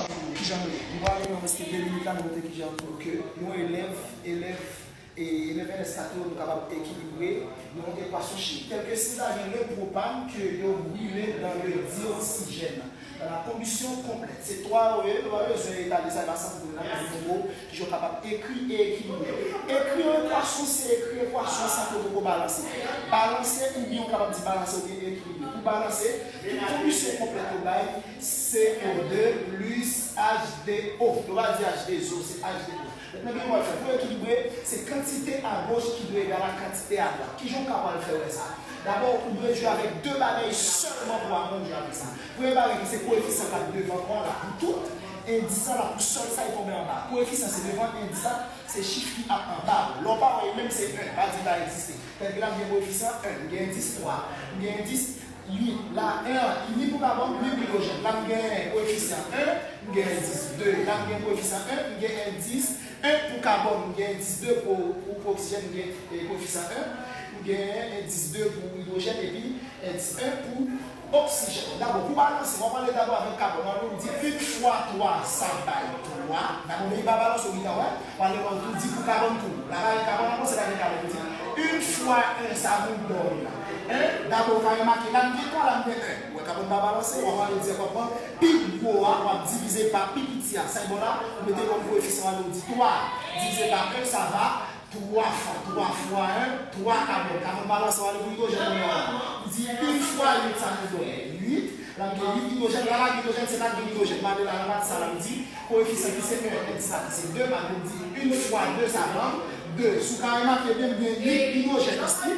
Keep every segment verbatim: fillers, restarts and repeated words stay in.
Kijan nou ye? Nou pral gen yon de minit la, nou montre kijan pou ke yon elèv, elèv, e elèv N S kat yo, nou kapab ekilibre yon ekwasion chimik. Tèlke si la gen le propane ke yo brile dans le dioxygène, dans la combustion complète. Se twa yo ye, nou pa bezwen etale sa, e pa sa pou nou la, nou ki jan w kapab ekri e ekilibre. Ekri yon ekwasion, se ekri ekwasion san ke w poko balanse. Balanse, oubyen w kapab di balanse oubyen ekilibre. Pou balanse, tout kondisyon konplèt yo bay, C O de plis H de O. Yo pa di H de O, se H de O. Mentnan, gen w al fè. Pou ekilibre, se kantite agoch ki dwe egal a kantite adwat. Kijan w kapab fè wè sa? Dabò, ou dwe jwe avèk de bagay sèlman pou aprann jwe avèk sa. Premye bagay ki se koefisyan k ap devan twa la pou tout, endis la pou sèl sa ki tonbe anba. Koefisyan se devan, endis la se chif ki ap anba. Lè w pa wè, menm se en, pa di l pa egziste. Tèlke la, m gen koefisyan en, m gen endis twa, m gen endis uit. La, en an, ni pou kabòn, ni pou idwojèn. La, m gen koefisyan en, m gen endis de. La, m gen koefisyan en, m gen endis en pou kabòn, m gen endis de pou, pou, pou oksijèn, m gen, e, koefisyan en, m gen endis de pou idwojèn, epi endis en pou oksijèn. Dabò, pou balanse, w ap pale dabò avèk kabòn. W ap di, une fois trois, sa bay twa. Dabò, men li pa balanse, w gentan wè. W ale la, w tou di pou kabòn tou. La, pa gen kabòn ankò, se pa gen kabòn. Ou di, une fois un, sa vin bay en. Dabò, w ka remake, la, m gen twa, la, m gen en. Ou wè, kabòn pa balanse, w ap ale di ankò, pran pi gwo a, w ap divize pa pi piti a. Sa e bon la, ou mete kòm koefisyan, w ale, w di twa divize pa en, sa va twa fwa, twa fwa en, twa kabòn. Kabòn balanse, w ale pou idwojèn kounye a. Ou di une fois huit, sa vin bay uit. La, m gen uit idwojèn, la, la, idwojèn, se pa gen idwojèn. M ale la, m mete sa la, m di, koefisyan ki se en, endis la ki se de, m ale m di une fois deux, sa ban m de. Si w ka remake byen, m gen uit idwojèn isi,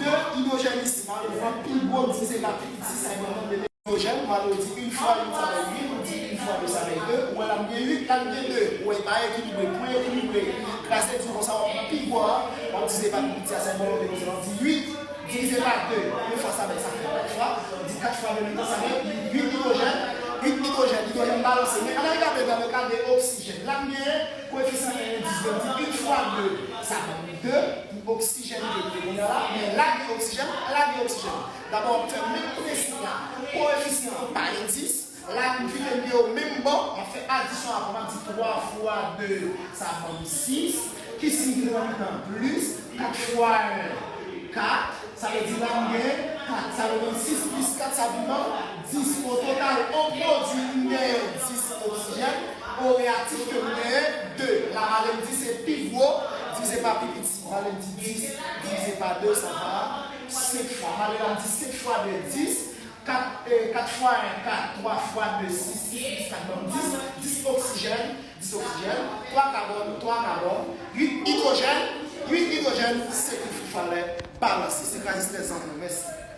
de idwojèn isi. M ale pran pi gwo, m divize pa pi piti, sa ban m de idwojèn. M ale di une fois huit, sa bay uit, ou di une fois deux, sa bay de. Ou wè la, m gen uit, la, m gen de. Ou wè, e pa ekilibre, pwen ekilibre. Kraze di konsa, w ap pran pi gwo a, w ap divize pa pi piti a, sa ban m de, w di uit divize pa de, yon fwa sa bay, sa fè kat fwa. Di kat fwa de menm tan, sa bay uit idwojèn. Uit idwojèn, idwojèn balanse. Men ann al gade dans le cas de oksijèn. La, m gen koefisyan en, endis de, m di une fois deux, sa ban m de pou oksijèn ke m te konnen la. Men la gen oksijèn, la gen oksijèn. Dabò, w ap fè menm prensip la. Koefisyan pa endis. La, m kite m gen yo menm bò, m ap fè adisyon apre, m ap di twa fwa de, sa ban m sis, ki siy ki nan mitan, plis, kat fwa en, kat, sa vle di la m gen kat, sa vle di sis plis kat, sa vin ban m dis. O total, o pwodui, m genyen dis oksijèn, o reyaktif ke m genyen de. La, m ale m di se pi gwo, divize pa pi piti. M ale m di dis divize pa de, sa va senk fwa. M ale la, m di senk fwa de, dis. Kat, e, kat fwa en, kat, twa fwa de, sis, sis plis kat ban m dis, dis oksijèn, dis oksijèn, twa kabòn, twa kabòn, uit idwojèn, uit idwojèn, se tou falè balanse. Se kraze strès zanmi, mèsi.